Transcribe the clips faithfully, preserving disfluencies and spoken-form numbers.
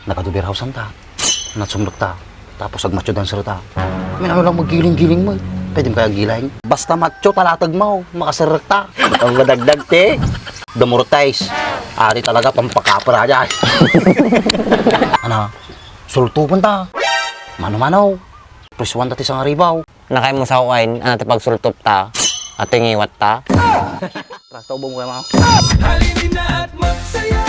Nakadubi rahusan ta. Natsumlek ta. Tapos agmacho dancer ta. Amin, ano lang maggiling-giling mo eh. Pwede mo kaya giling? Basta macho, talatag mo. Makasarek ta. Ang madagdag, te. The more taste. Ari talaga, pampakapra dyan. Ano? Sultupan ta. Mano-mano. Prisuan ta ti sangaribaw. Nakay mo sa uwain, ano ti pagsultop ta? Ato ngiwat ta? Rasta ubong ko, ma'am. Halina at magsaya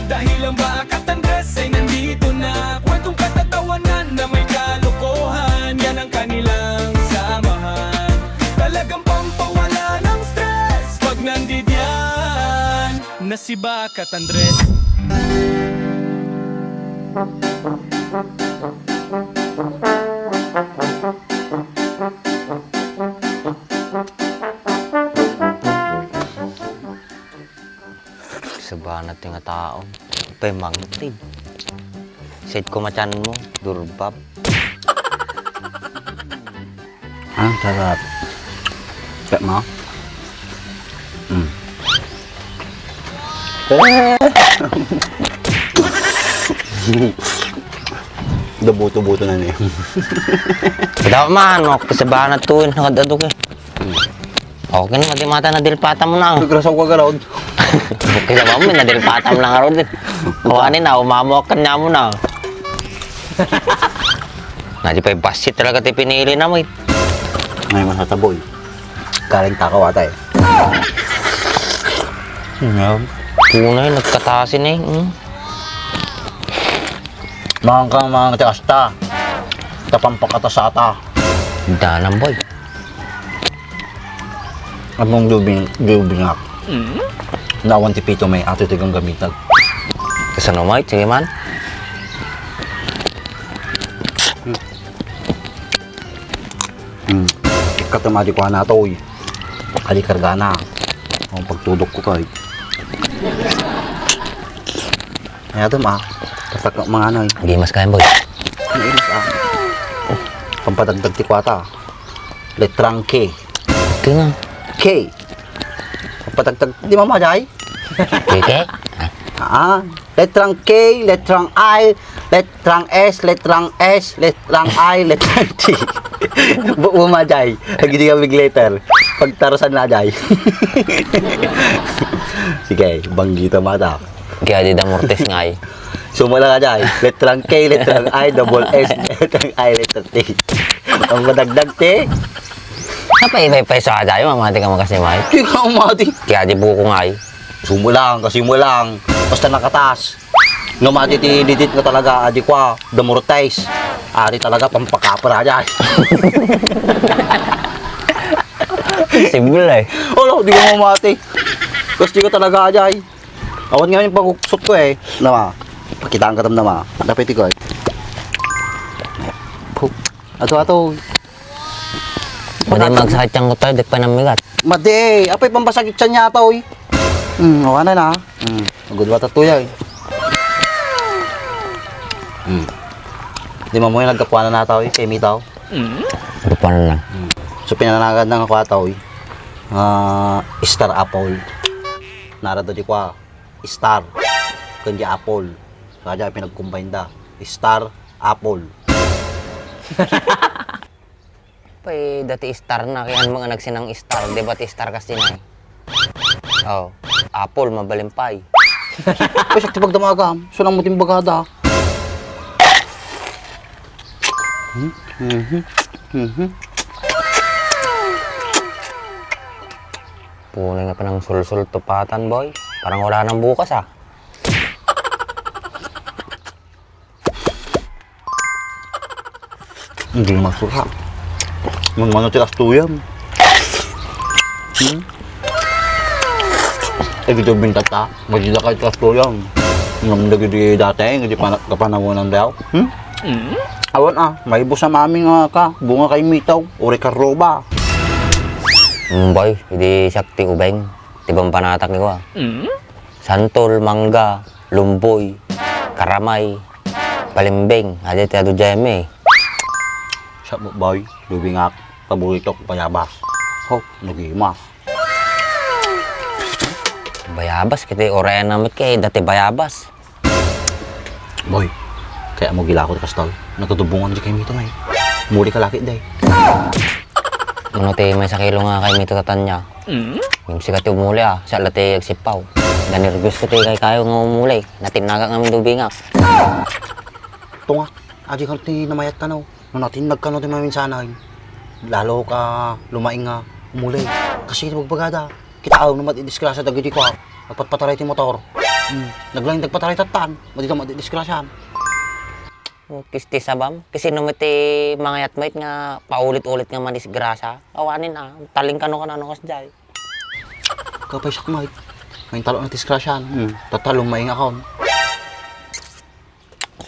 dahil ang Bakat Andres ay nandito na. Kwentong katatawanan na may kalokohan, yan ang kanilang samahan. Talagang pampawala ng stress pag nandidiyan na si Bakat Andres. Sabana ti nga tao. Pay mangted. Sayd ko matian mo, durbab. Ah, sarap. Pet mo? Mm. Dabuto-buto na niya. Daw man, no, kasabana tuwin, nakadadok eh. Okay na, madi mata na dilpata mo na. Nagrasaw ka, garod. Kaya ba mo, nadilpata mo lang, garod. O, ano na, umamo ka niya mo na. Na, di pa yung basit talaga ti pinili na mo eh. Ngayon, masataboy. Galing takaw ata eh. Nga. Punay, nagkatasin eh. Hmm. Mangang ka, mangang ti asta. Tapampakatasata. Danan, boy. Among dubing, dubingak. Mm? Nawan ti pito may ato ti ganggamitag. Kasano, Mike? Sige man. Hmm. Katamadi ko na to, uy. Adi kargana. Ang pagtudok ko kay. Ay, ato ma. Tatak mga ano, eh. Gimas kayan, boy. Gimas, ah. Pampadagdag ti kwata. Letrang K. K nga. K. Pampadagdag. Di mama, jay? K, K? Ah. Ah, letrang K, letrang I, letrang S, letrang S, letrang I, letrang T. Bu-, bumajay. Lagi di kami letter. Pagtarusan na jay. Sige, banggita mata. Kaya di da mortis ngay. Sumala ka jay. Letrang K, letrang I, double S, letrang I, letter T. Ang madagdag, T. Napay-ipay-pay sa jay, mamati ka makasimay. Di ka umati. Kaya di buko ngay. Sumulang, kasi mulang. Basta nakatas. No, mati ti didit na talaga, adi kwa, demortize. Ari talaga, pampakapra, ajay. Simple eh. Olo, di ko mamati. Kasi di ko talaga, ajay. Awan nga yung paguksot ko eh. Nama, pakitaan ka tam nama. Dapat ikaw eh. Ato, ato. Pwede magsakit yan ko tayo, di pa namigat. Madi, apay pampasakit siya niya ata, oy. Hmm, o, ano na? Hmm, agudwa ta tuya, eh. Hmm. Di mo mo yung nagkakuha na nata, oy, kay Mitaw? Gapuan na. Hmm. So, pinananagan na nga kuha ta, oy. Ah, Star Apple. Narado di kuha, Star. Kundi Apple. Kaya pinag-combine da. Star Apple. Pay, dati star na, kaya mga nagsinang star, di ba ti star kasi na eh? Oh, apple, mabalimpay. Ay, sakti pagdamagam, sunang mo timbagada. Hmm? Mhm. Mhm. Punay nga pa ng sulsul tupatan, boy. Parang wala nang bukas, ah. Hindi masura. Nung mano ti kastoyan. Hmm? Eh, gito bintata. Magdida kayo ti kastoyan. Nung dagiti dati, hindi pa kapanawanan daw. Hmm? Mm. Awan ah, may busa mami nga ka. Bunga kay Mitaw. Uri karoba. Umbay, hindi siya ti ubeng. Ti bambanatak ni ko ah. Mm. Santol, mangga, lumboy, karamay, balimbing, adi ti adu jaymi. Sa mo, boy, lubingak, paborito ko bayabas. Ho, nagimas. Bayabas, kiti orena met kay dati bayabas. Boy, kaya mo gilako ti kastoy. Nagkadubungan di kay Mito, eh. Muli ka laki, day. Ano ti may sakilo nga kay Mito tatanya? Yung sikat yung umuli, ah. Siya la ti agsippaw. Nanerbios ko ti kay kayo nga umuli. Natinnaga kami dubingak. Tunga, aji ka ti namayat ka, no? No natinnag ka, no, ti maminsanan. Lalo ka lumaing nga umuli. Kasi bagbagada. Kita aw no madidisgrasya dagiti kua, agpatpataray ti motor. Hmm. Naglaing dagpataray tattan, madida madidisgrasyan. Kisti sabam, kasi no ti mangayat met nga paulit-ulit nga madisgrasya. Awanin a, taling kano kanano kasjay. Kapay sakmay. May talo na disgrasyan. Hmm. Tatalong maing account.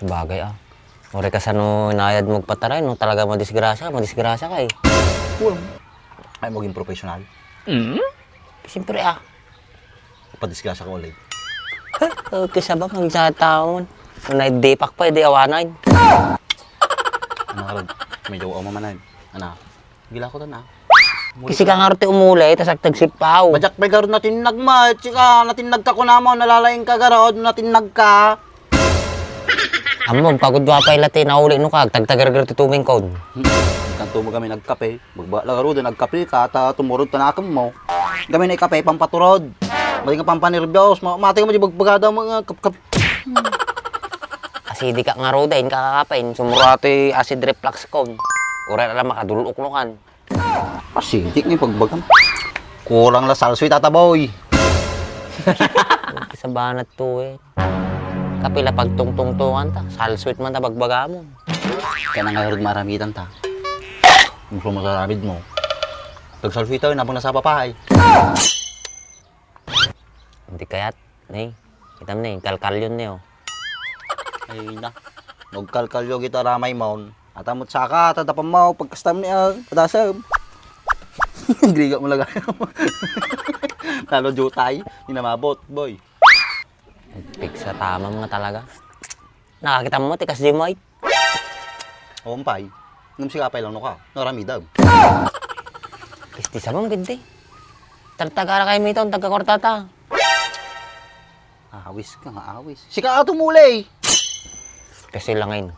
Sabagay, ah. Uray kasano inayad mo agpataray, no talaga madisgrasya, madisgrasya ka, eh. Well, ay maging professional. Siyempre, ah. Padisgrasya ka ulit. Okay, sabam, ang sa taon. Nung naidipak pa, edi awanan. Ano ka ron? Medyo umamanay. Ano? Gila ko na. Kasi ka nga ti umuli, tas agtagsippaw. Bajak pay garud natinnag met. Sika, natinnag ka kunamo, nalalaing ka garud, natinnag ka. Ammo, pagudwa pay la ti nauli no ka, agtagtagargar ti tumingkod. Hmm. Kanto mo kami nagkape. Bagbala garud, nagkape ka, ta tumurod ka na akin mo. Kami na ikape, pampaturod. Bali nga pampanerbios, ma-, matay mo di bagbagada mo nga kap-, kap-, Acidic ka nga ruda, in kakakapen, sumuratoy acid reflux kon. Uray na lang makadulok no kan. Acidic nga pagbagam. Kurang la salsoy, Tata Boy. Sa banat to, eh. Kapila pagtungtungtungan ta, salsuit man ta bagbagamon. Kaya na nga rod maramitan ta. Gusto mo sa ramid mo. Tagsalsuit tayo, nabang nasa papahay. Hindi kayat, ne. Kitam ne, kalkalyon ne, oh. Ay na. Nagkalkalyo kita ramay maon. Atamot saka, tatapan mo, pagkastam ni, ah, padasam. Griga mo lagay. Lalo jutay, ni namabot, boy. Piksa tamam nga talaga. Nakakita mo, tikas di mo, ay. Umpay. Ngem sika pay lang no ka. Naramidam. Kisti sabam, giddi. Tartagara kay Miton, tagkakwarta ta. Awis ka nga awis. Sika ato mulay. Kasi langin.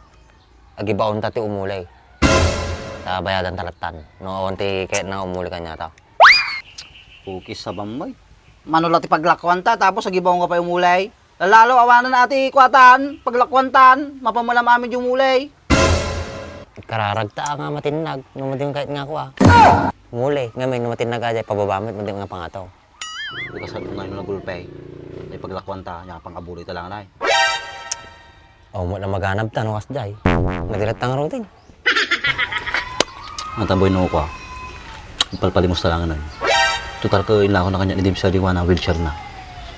Agibaon ta ti umulay. Ta bayadan ta lattan. No, awan ti kaya na umuli kanya ta. Pukis sabam, bay. Mano la ti paglakuan ta, tapos agibaon ka pay umulay? Lalalo, awanan na ti kuatan, paglakuan tan, mapamulam amin yung mulay. Kararag ta nga matinnag, no madi kayat nga kua. Mulay, ngamin, no matinnag aja, pababa met, madi nga pangato. Di ka sa ngayon nagulpay. Ay paglakuan ta, nya pang-abuli ta lang na eh. Aw mo na maganab ta, no, kasjay. Madilat tang routing. Ang tamboy no ko, ah. Palpalimos ta lang, ano, eh. Total ko, inla ko na kanya ni Dim sa liwa na wheelchair na.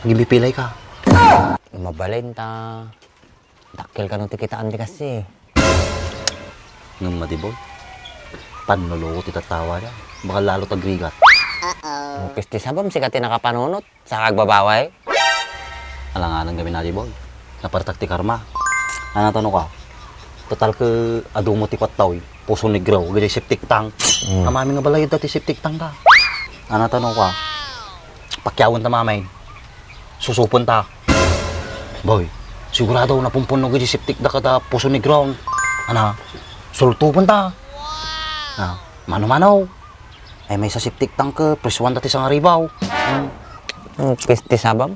Ang ibipilay ka. Mabalin ta. Dakkel ka no ti kitaan ti kasi. Ngem madi, boy. Pannulo ti tattawa da. Baka lalo tagrigat. Mukis ti sabam, sika ti nakapanunot. Sa kagbabaway? Alanganan kami na di, boy. Napartak ti karma. Ana tano ka? Total ke adu mo ti kuattaw, eh. Poso Negro, gidi septic tank. Mm. Amami nga balayad dati septic tank ka. Ana tano ka? Pakyawan ta mamay. Susupen ta. Boy, sigurado napumpunno gidi septic da kada Poso Negro. Ana, sultupen ta. Ah, mano-mano. Ay, may sa septic tank, eh, presuan dati sa ngaribaw. Hmm. Hmm, piste sabam.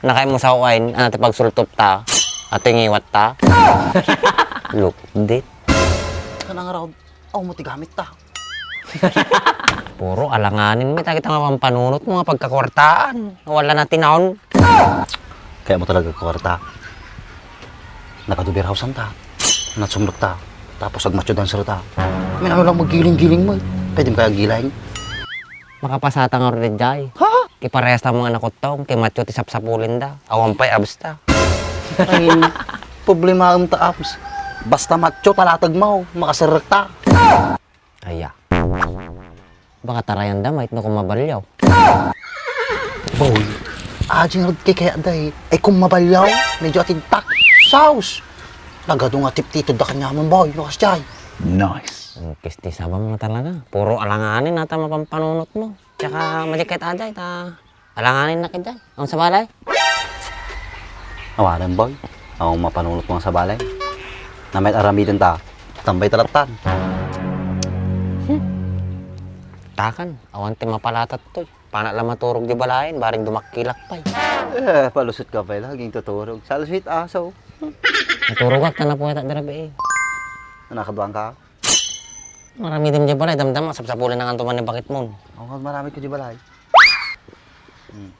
Nakay mo sa uwain, ano ti pagsultop ta? Ato ngiwat ta? Lukdit. Kanang raw, aw mo ti gamit ta. Puro alanganin mi, ta kita nga pampanunot mo nga pagkakwartaan. Wala na tinaon. Kaya mo talaga kwarta. Nakaduber housean ta. Natsumlek ta. Tapos agmatyo dancer ta. Min, ano lang maggiling-giling mo eh. Pwede mo kaya giling? Makapasata nga rin jay. Ha? Kiparehas ta mga nakuttong, kay matyo ti sapsapulin da. Awan pa'y abs ta. Ay, problema ang ta abs. Basta matyo, talatag mo, makasarek ta. Aya. Baka tarayan da, mait no kung mabalyaw. Boy, ajing rod kay kaya day. Ay kung mabalyaw, medyo atintak. Saus! Nagado nga tiptitod da kanya mo, boy, no, kasjay. Nice. Ang kisti sabam mo talaga. Puro alanganin ata mapampanunot mo. Tsaka majakit ajay, ta alanganin na kita. Ang sa balay? Awanan, boy. Awan mapanunot mo sa balay. Namet aramiden ta, tambay talatan. Takan, awan ti mapalatat toy. Pana la maturog di balayen, bareng dumakkilak pay. Eh, palusot ka pay la, aging tuturog. Salusot aso. Naturogak, ta napuwetak dirabi eh. Nakadwang ka? Maramidem di balay, damdama, sapsapulan na nga tuman ni bakit mon. Awan, marami ko di balay. Hmm.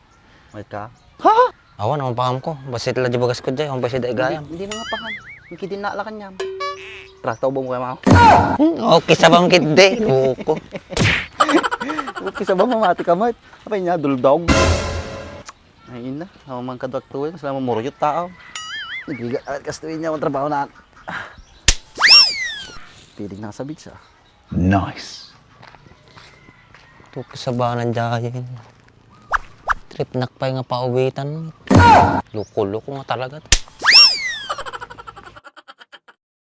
Wait ka? Ha? Awan, awan pangam ko. Basit la di bagas ko di, awan basit ay gayam. Hindi, hindi na nga pangam. Ang kidin na alakan niya. Trakta, ubong ko kaya mao. Hmm, okay, sabang kit de. Loko. Okay, sabang mamati ka, Mart. Apa niya, duldog? Ay, ina, ako man kadwak tuwing, sila mamuruyot tao. Nagiga, at kastuin niya ang trabaho na. Piling na sa beach, ah. Nice. Ito kasabanan dyan. Trip nak pa nga pauwitan. Loko-loko nga talaga.